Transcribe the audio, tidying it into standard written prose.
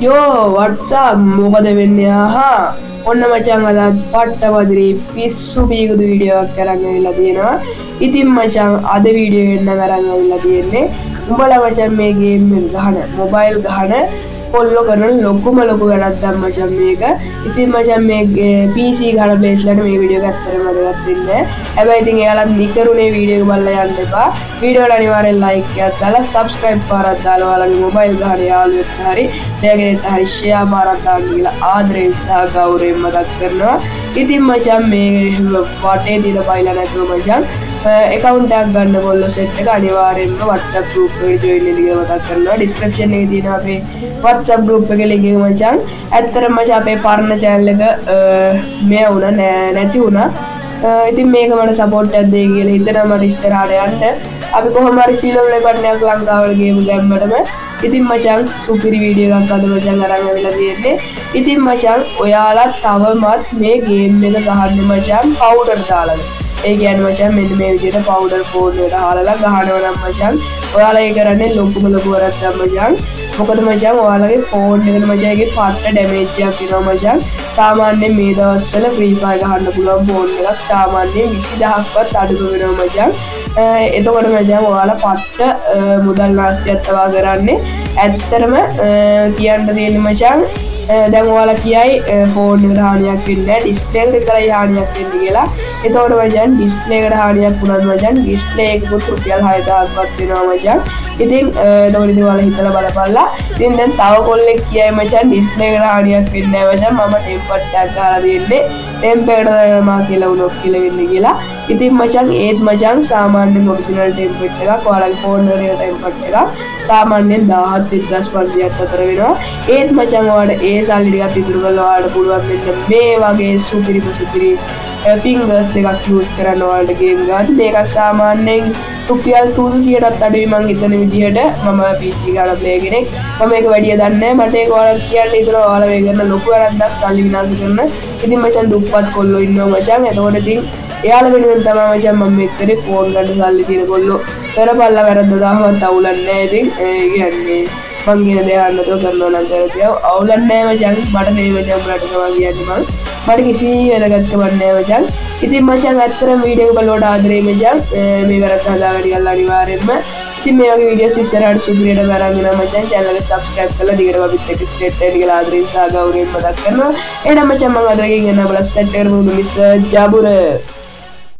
යෝ වට්ස්අප්, මොකද වෙන්නේ? ආහා, ඔන්න මචං අදත් පට්ට පදිරි පිස්සු පීකුදු වීඩියෝ එකක් අරන් ඇවිල්ලා තියෙනවා. ඉතින් මචං අද වීඩියෝ එක නම් අරන් ඇවිල්ලා තියෙන්නේ උඹලා මචං මේ ගේම් එක ගහන, මොබයිල් ගහන කොල්ලෝ කරන ලොකුම ලොකු වැරද්දක් මචං මේක. ඉතින් මචං මේ PC ගහන ප්ලේස් වලට මේ වීඩියෝ එක ඇත්තටම වැදගත් වෙන්නේ නෑ. හැබැයි ඉතින් එයාලත් නිකරුණේ වීඩියෝ එක බලලා යන්න එපා. වීඩියෝ වල අනිවාර්යෙන් ලයික් එකක් දාලා, සබ්ස්ක්‍රයිබ් පාරක් දාලා, ඔයාලගේ මොබයිල් ගහන යාළුවෙක්ට හරි දෙයගෙනට හරි ෂෙයා පාරක් දාන්න කියලා ආදරයෙන් සහ ගෞරවයෙන් මතක් කරනවා. ඉතින් මචං මේ වටේ තියෙන බයිලා නැතුව මචං ඇකවුන්ට් එකක් ගන්න කොල්ලෝ සෙට් එක අනිවාර්යෙන්ම WhatsApp group එකට join වෙන්න කියලා මතක් කරනවා. ඩිස්ක්‍රිප්ෂන් එකේ තියෙන අපේ WhatsApp group එකේ link එක මචං. ඇත්තටම මචං අපේ පරණ channel එක මෙය වුණා නෑ, නැති වුණා. ඉතින් මේක මට සපෝට් එකක් දෙයි කියලා හිතනවා මට ඉස්සරහට යන්න. අපි කොහොම හරි සිලෝන් ලෙපර්ඩ් ලංකාවල ගේමු ගැම්මටම. ඉතින් මචං සුපිරි වීඩියෝ එකක් අද මචං අරන් ඇවිල්ලා තියෙන්නේ. ඉතින් මචං ඔයාලා තවමත් මේ ගේම් එක ගහන්න මචං පවුඩර් දාලාද? ඒ කියන්නේ මචං මෙන්න මේ විදිහට පවුඩර් ෆෝන් එකට හාලලා ගහනවා නම් මචං ඔයාලා ඒ කරන්නේ ලොකුම ලොකු වැරද්දක් මචං. මොකද මචං ඔයාලගේ ෆෝන් එකට මචං ඒකේ පට්ට ඩැමේජ් එකක් එනවා මචං. සාමාන්‍යයෙන් මේ දවස්වල ෆ්‍රී ෆයර් ගහන්න පුළුවන් ෆෝන් එකක් සාමාන්‍යයෙන් 20,000ක්වත් අඩු වෙනවා මචං. එතකොට මචං ඔයාලා පට්ට මුදල් නාස්තියක් තමා කරන්නේ. ඇත්තටම කියන්න තියෙන්නේ මචං, දැන් ඔයාලා කියයි ෆෝන් එකට හානියක් වෙන්නේ නැහැ, ඩිස්ප්ලේ එකට විතරයි හානියක් වෙන්නේ කියලා. එතකොට මචං ඩිස්ප්ලේ එකට හානියක් වුණත් මචං ඩිස්ප්ලේ එකකුත් රුපියල් 6000ක්වත් වෙනවා මචං. ඉතින් එතකොට ඉතින් ඔයාලා හිතලා බලපල්ලා. ඉතින් දැන් තව කොල්ලෙක් කියයි මචං ඩිස්ප්ලේ එකට හානියක් වෙන්නේ නැහැ මචං, මම ටෙම්පර්ට් එකක් ගහලා තියෙන්නේ, ටෙම්ප් එකට තමයි කියලා වුණොත් කියලා වෙන්නේ කියලා. ඉතින් මචං ඒත් මචං සාමාන්‍යයෙන් ඔරිජිනල් ටෙම්පර්ට් එකක් ඔයාලගේ ෆෝන් වල තියෙන ටෙම්පර්ට් එකක් සාමාන්‍යයෙන් 17 1500ක් අතර වෙනවා. ඒත් මචං ඔයාලට ඒ සල්ලි ටිකත් ඉතුරු කරලා ඔයාලට පුළුවන් මෙන්න මේ වගේ සුපිරිම සුපිරි ෆිංගර්ස් දෙකක් යූස් කරන්න ඔයාලට ගේම් ගන්න. මේක සාමාන්‍යයෙන් රුපියල් 300ටත් අඩුයි මං හිතන විදිහට. මම PC ගන්න ප්ලේයර් කෙනෙක්. මම මේක වැඩිය දන්නේ නැහැ. මට ඒක ඔයාලට කියන්න හිතුණා. ඔයාලා මේ කරන ලොකු වැරද්දක්, සල්ලි විනාශ කරන. ඉතින් මචං දුප්පත් කොල්ලෝ ඉන්නවා මචං. එතකොට ඉතින් එයාලා වෙනුවෙන් තමයි මචං මම මේක කරේ. ෆෝන් ගන්න සල්ලි තියෙන කොල්ලෝ කරපල්ලා වැරද්ද තාමත් අවුලක් නැහැ. ඉතින් ඒ කියන්නේ මං කියන දේ අහන්න නැතුව කරනවා නම් කරතියව අවුලක් නැහැ මචං. මට නෙවෙයි මචං, උඹලට තමයි කියන්නේ මං. මට කිසි වැදගත්කමක් නැහැ මචං. ඉතින් මචං ඇත්තටම වීඩියෝ එක බලුවට ආදරේ මචං. මේ වැරද්ද හදාගන්න කියලා අනිවාර්යෙන්ම. ඉතින් මේ වගේ වීඩියෝස් ඉස්සරහට සුපිරියට අරන් එනවා මචං. චැනල් එක සබ්ස්ක්‍රයිබ් කරලා දිගටම අපිත් එක්ක සෙට් වෙන්න කියලා ආදරෙන් සහ ගෞරවයෙන් මතක් කරනවා. එහෙනම් මචං මං අද ගෙන් යනවා බලන්න සෙට් කරමු මිස් ජබුර.